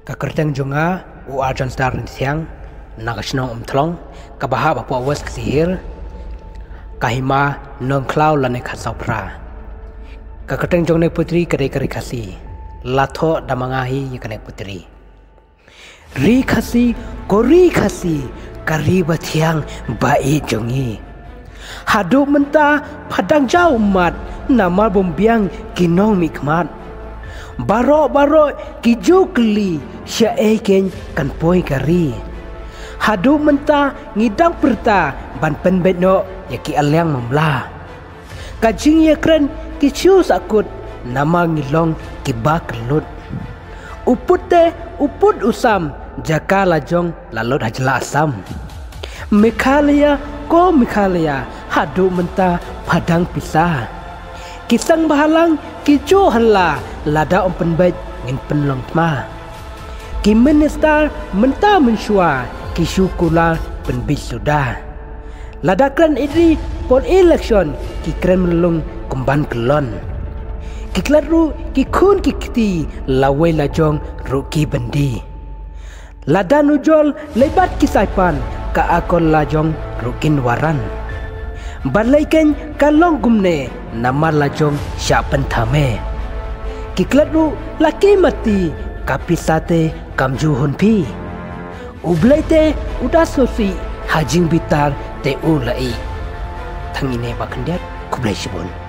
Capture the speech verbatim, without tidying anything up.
Ka kyrteng jong nga u Arjan Sdar Rynsiang, na ka shnong Umthlong, kaba hap hapoh West Khasi Hills, ka hima Nongkhlaw lane Khatsawphra. Ka kyrteng jong kane ka putri ka dei ka Ri Khasi. La thoh da ma nga hi ïa kane ka putri. Ri Khasi, ko Ri Khasi, ka ri ba thiang ba ïeit jong ngi. Haduh mynta pha dang jaw ummat, namar bym biang ki nongmihkhmat. Baroh baroh ki ju kylli, shaei keiñ kan poi ka ri. Haduh mynta ngi dang pyrta ban pynbeit noh ïa ki aliang mamla. Ka jingïakren ki shu sahkut, namar ngi long kiba kyllut. U put te u put u sam, jaka la jong la lut ha jylla Assam. Meghalaya, ko Meghalaya, haduh mynta pha dang pisa. Ki seng bhalang ki ju halla, lada ym pynbeit ngin pynlong thma. Ki minister mynta mynshuwa ki shu kular pynbeit suda. Lada kren ïa ri por election ki kren mlung kumban kyllon. Ki klet ruh ki khun ki kti, lawei lajong ruh ki byndi. Lada nujor leit bad ki saipan, ka akor lajong ruh kin waran. Balei keiñ ka long kumne, namar lajong shah pynthame. Ki klet ruh la ki mati, ka pisa te kam ju hun phi. U Blei te u da sngewsih, ha jingbitar te u la ïeh. Tang ine ba khyndiat, khublei shibun.